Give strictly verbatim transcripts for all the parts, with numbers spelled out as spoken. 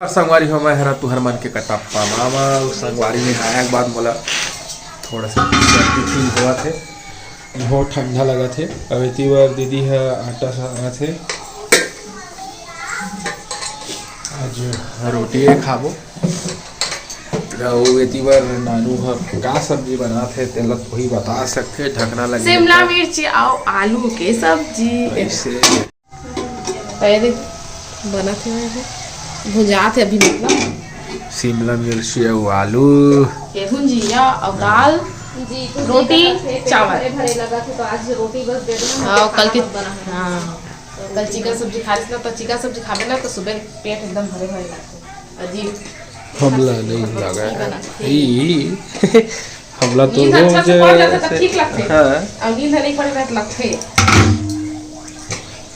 संगवारी हो, मैं हरा तुहर मन के कटप्पा मामा। अउ संगवारी में आया के बाद मोला थोड़ा सा सर्दी फील होवत हे, बहुत ठंडा लगत हे। अब एती बर दीदी ह आटा सानत हे, आज रोटी खाबो। अउ एती बर नानू ह का सब्जी बनात हे, तेला कोई बता सकथे? ढकना लगे शिमला मिर्ची अउ आलू के सब्जी। ऐसे। अरे, बनत हे, भुंजात हे अभी, मतलब। शिमला मिर्ची अउ आलू। के भुंजिया अउ दाल, जी, तो रोटी, देखत हे, पेट चावल। भरे भरे लगत हे, तो आज रोटी बस दे देना, अउ कल के, खाना बना है। हाँ, कल चिकन सब्जी खा रही ना, तो चिकन सब्जी खाबे ना, तो सुबह पेट एकदम भरे भरे लगथे। अजीब। हमला नहीं लगा। ई, हमला तो नींद अच्छा से रोज पड़ जाथे त ऐसे, ठीक लगथे। हाँ। अउ नींद नहीं पड़े त लगथे।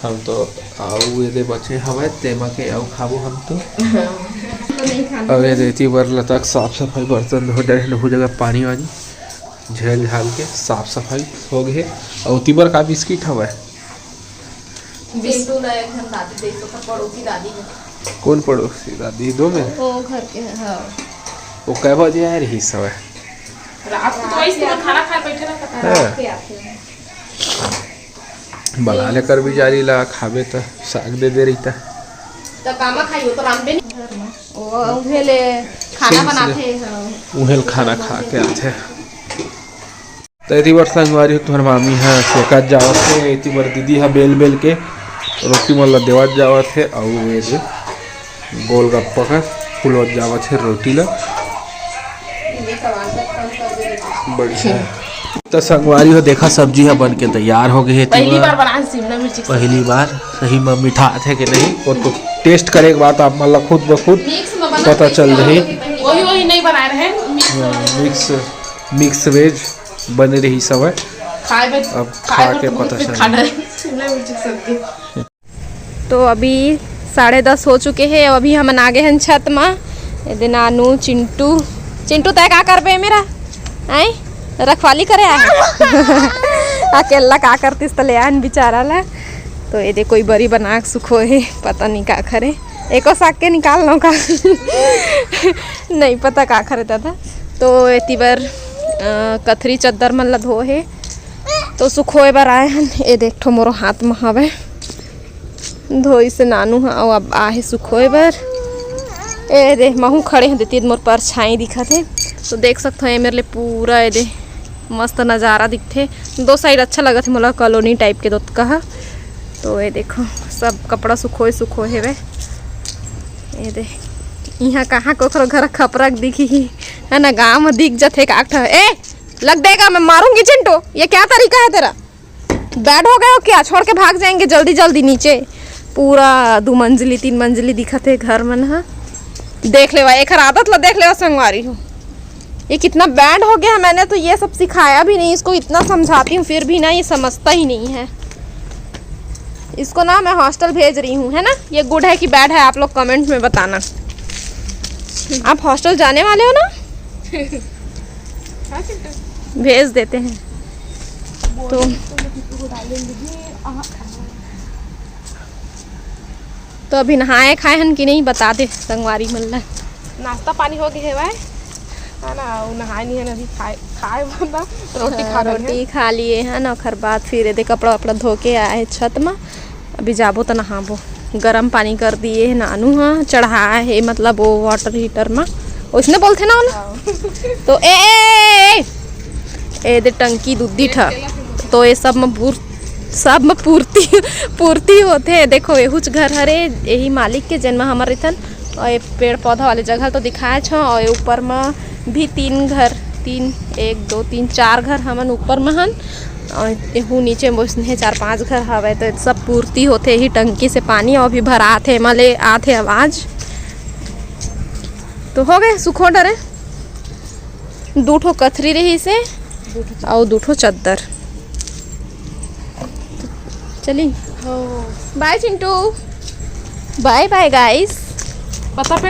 हम तो अउ एदे बचे हवय, तेमा के अउ खाबो हम तो। हाँ। तो नहीं खाना। अउ एदे एती बर लतक साफ सफाई, बर्तन धो डरे, नहू जगह पानी वानी झेल झाल के साफ सफाई हो गए। अउ ओती बर का बिस्किट हवय? बिस्कुट ना एक झन दादी दे तो था, पड़ोसी दादी है। कौन पड़ोसी दादी? दो में? वो घर के, हाँ। वो कै बजे आए रही सवय? रात को तो वही से खाना खाए बैठे ना, पता हाँ। रात के आते हैं। बना ले कर भी जारी ला खाबे त साग दे दे रही था। तो कामा खाई हो तो रांधे नहीं। वो उहे ले खाना सुन, सुन। बनाते हैं, हाँ। उहे ले खाना खा के आते हैं। त एती बर संगवारी हो, तुहर मामी ह सेकत जावत हे, एती बर दीदी ह बेल बेल के रोटी मन ल देवत जावत हे, अउ ए दे गोलगप्पा ह फुलवत जावत हे रोटी ल। बढ़िया। त संगवारी हो, देखा सब्जी ह बन के तैयार हो गए हे। एती पहली बर बार बनाए शिमला मिर्ची के पहली सब्जी। बार सही म मिठाथे के नहीं, वो तो टेस्ट करे के बाद आप मन ल खुद ब खुद mix म बना पता चल रही। वही, वही नहीं बनाए रहे, mix हाँ, mix, mix veg। बने रही सब है। खाए बर, अब खाए खा बर के तो बहुत पता कुछ चली। खाना है। शिमला मिर्च की सब्जी। तो अभी साढ़े दस हो चुके हैं। अब अभी हमन आ गए हैं छत मा। ये दे नानू, चिंटू, चिंटू तय का करबे मेरा? आए? रखवाली करे आए? अकेला का करतीस त ले आन बेचारा ला। तो ये दे कोई बरी बना के सुखो है, पता नहीं का करे। एको साग के निकाल लो का? नहीं पता का करे दादा। तो एती बर, अ, कथरी चद्दर मन ला धो हे, तो सुखोए बर आए हन। ए देख ठो मोरो हाथ म हवे, धोई से नानू ह, अउ अब आहे सुखोए बर। ए दे, महू खड़े हन, देती मोर परछाई दिखत हे। तो देख सकत हो, ए मेरे ले पूरा ए दे मस्त नज़ारा दिखथे। दो side अच्छा लगत हे मोला, colony type के दोतका ह। तो ए देखो, सब कपड़ा सुखोए सुखोए हेवे। ए दे, इहाँ कहाँ कोखरो घर खपरा दिखी ही, है ना? गाँव में दिख जथे का ठा। ए, लग देगा, मैं मारूंगी चिंटू। ये क्या तरीका है तेरा? Bad हो गए हो क्या? छोड़ के भाग जाएंगे जल्दी जल्दी नीचे। पूरा दो मंजिली, तीन मंजिली दिखत हे घर मन ह। देख लेवा, एकर आदत ला देख लेवा संगवारी हो। ये कितना bad हो गया है, मैंने तो ये सब सिखाया भी नहीं इसको, इतना समझाती हूँ फिर भी ना ये समझता ही नहीं है। इसको ना मैं hostel भेज रही हूँ, है ना? ये good है कि bad है, आप लोग comment में बताना। आप hostel जाने वाले हो ना? भेज देते हैं। तो तो अभी नहाए खाए हन कि नहीं, बता दे संगवारी मन ला। नाश्ता पानी हो गए हेवय, है ना? अउ नहाए नहीं हन अभी, खाए, खाए बंदा रोटी हाँ, खा डरे रोटी हन। खा लिए हन, ओखर बाद फिर एदे कपड़ा वपड़ा धो के आए छत मा। अभी जाबो त नहाबो। गरम पानी कर दिए हे नानू ह, चढ़ाए हे, मतलब वो water heater मा, ओइसने बोलथे ना ओला? हाँ। तो ए, ए, ए, ए, ए दे टंकी दुद्धी ठा, तो ये सब म पूर-, सब म पूर्ति, पूर्ति होथे। देखो, एहुच घर हरे, यही मालिक के, जेन म हमर रहिथन। और ये पेड़ पौधा वाले जगह तो दिखाए छ, और ये ऊपर म भी तीन घर, तीन, एक, दो, तीन, चार घर हमन ऊपर म हन, और एहू नीचे म ओइसने चार पांच घर हवय, तो सब पूर्ति होथे ही टंकी से पानी, और भी भरात हे, एमा ले आत हे आवाज। तो हो गए, सुखो डरे। दू ठो कथरी रही से, अउ दू ठो चद्दर। चली। हो। Bye Chintu. Bye bye guys। पता पे।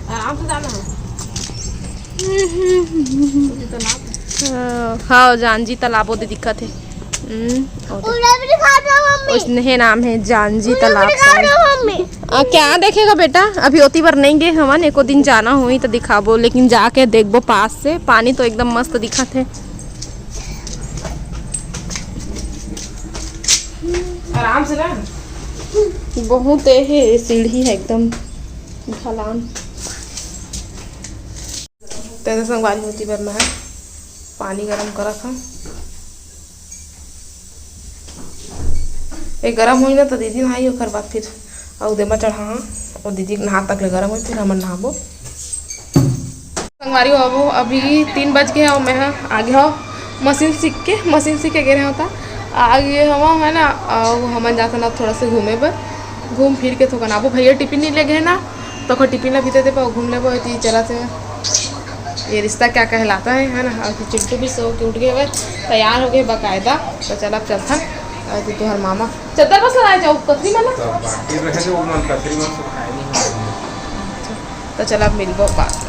आराम से जाना है। तुझे तो नाम है। हाँ, हाँ, जानजी तालाब ओदे दिखत हे। हम्म, ओदे। उड़े भी दिखा दो मम्मी। ओइसने नाम हे जानजी उड़े भी तालाब दिखा शायद। दो मम्मी। अब क्या देखेगा बेटा, अभी ओती बर नहीं गे हवन, एको दिन जाना होही तो दिखाबो, लेकिन जाके देखबो पास से। पानी तो एकदम मस्त दिखत हे। आराम से ना। बहुत ए हे, सीढ़ी है एकदम ढलान। तेरे संगवारी होती बर मैं पानी गरम करत हूँ। ये गरम होई ना तो दीदी नहाई, ओकर बाद फिर अउ देमा चढ़ा हाँ, और दीदी नहा तक ले गरम होई, फिर हमन नहाबो। संगवारी हो, अभी तीन बज गए और मैं आगे हो मशीन सीख के, मशीन सीख के गे रहे होता, आगे हवा है ना, और हमन जाता ना थोड़ा से घूमे बर, घूम फिर के थोकन आबो। भैया टिफिन नहीं ले गए ना, तो ओकर टिफिन ला भी दे देबो, घूम लेबो। एती चला से ये रिश्ता क्या कहलाता है, है ना। और चिंटू भी सो के उठ गए हुए, तैयार हो गए बाकायदा। तो चल अब चलथन। और तू तुहर मामा चद्दर बस लगाए जाओ, कतरी मन। तो बाकी रहे जो मन कतरी मन सुखाए नहीं है। तो चल अब मिलबो बाद में।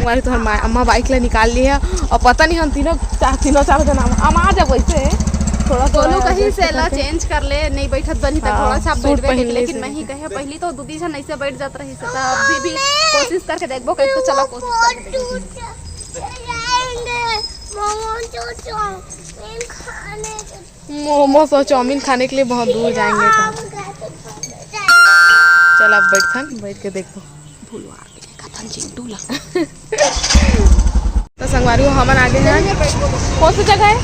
हमारी तो हम अम्मा बाइक ले निकाल ली है और पता नहीं हम तीनों चार, तीनों चार जना हम, हम आ जाबो ऐसे। थोड़ा थोड़ा दोनों कहीं adjust से ला करके। चेंज कर ले, नहीं बैठत बनी तो हाँ, थोड़ा सा सूट बैठबे पहन करी, ले लेकिन से। मैं ही कहे पहली तो दू तीन जन ऐसे बैठ जात रही से, तो अभी भी कोशिश करके देखबो, कहीं तो चला कोशिश करके देखबो। मोमोज और चाउमीन खाने के लिए बहुत दूर जाएंगे। चल अब बैठथन, बैठ के देखबो। भुलवा के देखथन चिंटू ला। तो संगवारी हो, हमन आगे हैं। कौन सी जगह है?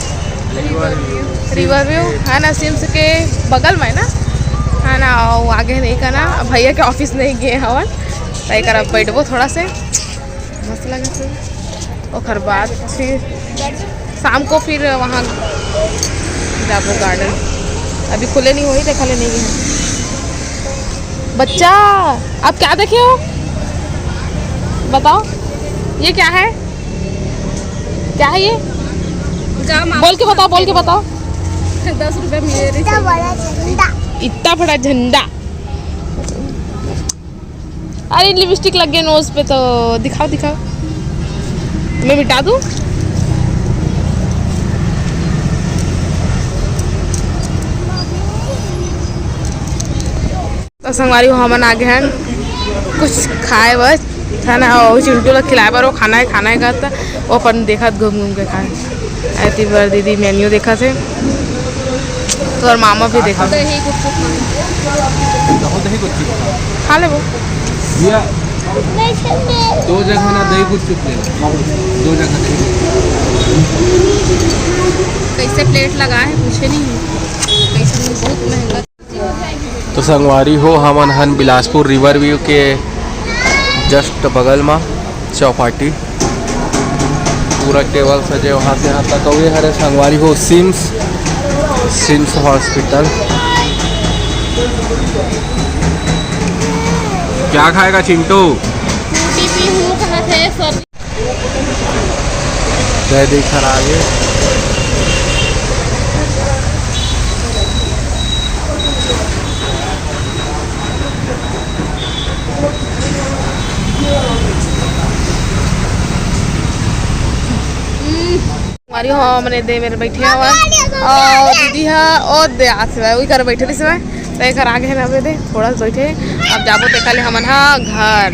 रिवर व्यू है ना, सिम्स के बगल में ना, है ना। और आगे नहीं करना, भैया के ऑफिस नहीं गए हवन, तो एक बैठबो थोड़ा से। मस्त लगे थे। ओकर बाद फिर शाम को फिर वहाँ जाबो गार्डन। अभी खुले नहीं होही, देखा ले नहीं गए। बच्चा, आप क्या देखे हो? बताओ, ये क्या है? क्या है ये? बोल के बताओ, बोल के बताओ। दस रुपये मिले रही। इतना बड़ा झंडा। अरे, लिपस्टिक लग गए नोज पे, तो दिखाओ, दिखाओ। मैं मिटा दूँ? तो संगवारी हो, हमन आगे हैं कुछ खाए बर, है ना, और चिंटू ला खिलाए बर, वो खाना है, खाना है कहता, वो अपन देखत घूम घूम के खाए। ऐती बर दीदी मेन्यू देखा थे, तो और मामा भी देखा। दही गुपचुप मांगे। दही गुपचुप। खा ले वो। भैया, दो जगह ना दही गुपचुप ले लो। दो जगह दही गुपचुप। कैसे प्लेट लगा है, पूछे नहीं है। कैसे नहीं, बहुत महंगा। तो संगवारी हो, हमन हन बिलासपुर रिवर व्यू के जस्ट बगल मा चौपाटी। पूरा टेबल सजे वहाँ से यहाँ तक। अउ ये हरे संगवारी हो सिम्स, सिम्स हॉस्पिटल। क्या खाएगा चिंटू? फ्रूटी पी हूँ, कहा थे सर। जय देख हर आगे। हमारी हो मने दे मेरे बैठे हवा और दीदी हा और दे आस वही कर बैठे रही। तो एक आगे है ना, दे थोड़ा सा बैठे। अब जाबो ते खाली हमन हा घर,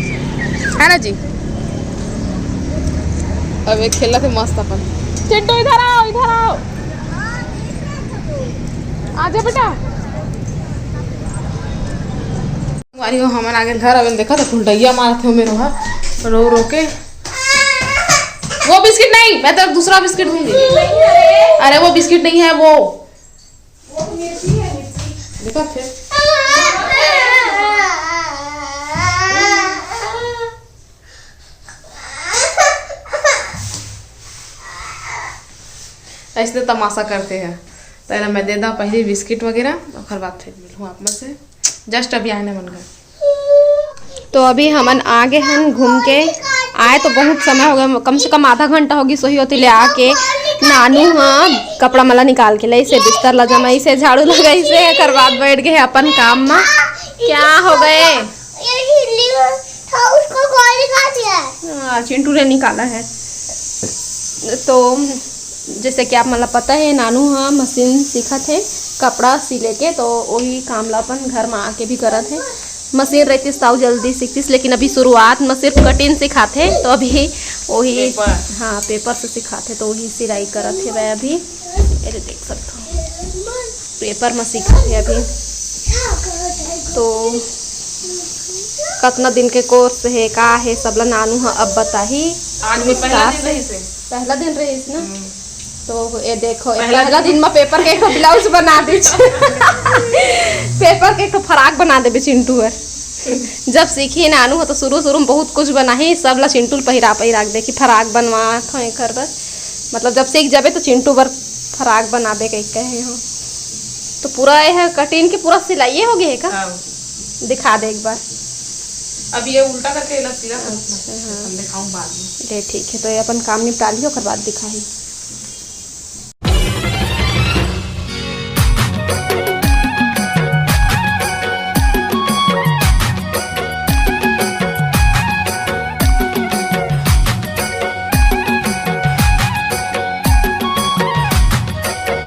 है ना जी? अब एक खेला थे मस्त अपन। चिंटू, इधर आओ, इधर आओ। आजा बेटा। संगवारी हो, हमन आगे घर। अब देखा तो फुलटैया मारत हो मेरो हा, रो रो के। वो बिस्किट नहीं, मैं तेरे को दूसरा बिस्किट दूंगी। अरे, वो बिस्किट नहीं है वो। देखा फिर। ऐसे तमाशा करते हैं। तो एला मैं दे दा पहले बिस्किट वगैरह, ओकर बाद फिर मिलूँ आप मन से। जस्ट अभी आए ना मन घर। तो अभी हमन आगे हन घूम के। आए तो बहुत समय हो गया, कम से कम आधा घंटा होगी सोही होती ले आके। नानू हाँ कपड़ा मला निकाल के लइसे, बिस्तर ला जमाइसे, झाड़ू लगाइसे, एकर बाद बैठ गए अपन काम मा। क्या हो गए? ये हिली था, उसको कौन निकाल दिया है? हाँ, चिंटू ने निकाला है। तो जैसे कि आप मन ला पता है, नानू हा मशीन सीखत है कपड़ा सिले के, तो वही काम ला अपन घर में आके भी करत है। मशीन रहतिस त अउ जल्दी सीखतिस, लेकिन अभी शुरुआत में सिर्फ कटिंग सिखाथे, तो अभी वही paper। हाँ, paper से सिखाथे, तो वही सिलाई करत हे वह अभी। ये देख सकते हो, paper में सिखाथे अभी। तो कतना दिन के course हे, का हे, सबला नानू ह अब बताही। आज भी पहला विस्तार दिन से। रहिस हे। पहला दिन रहिस ना। हम्म। तो ये देखो, ये पहला पहला दिन। दिन में paper के एक ठो blouse बना दे। Paper के एक ठो फराक बना देबे चिंटू बर। जब सीखी नानू हो तो शुरू शुरू में बहुत कुछ बनाही, सब ला चिंटू ल पहिरा पहिरा के देखी, फराक बनवा थो एकर बर। मतलब जब सीख जाबे तो चिंटू बर फराक बनाबे कह कहे हो। तो पूरा ये कटिंग के पूरा सिलाइए हो गए है का? हाँ। दिखा दे एक बार। अब ये उल्टा करके एला सिला सकते हैं। अच्छा, हाँ। हम दिखाऊं बाद में। ले ठीक है, तो ये अपन काम निपटा लियो, ओकर बाद दिखाही।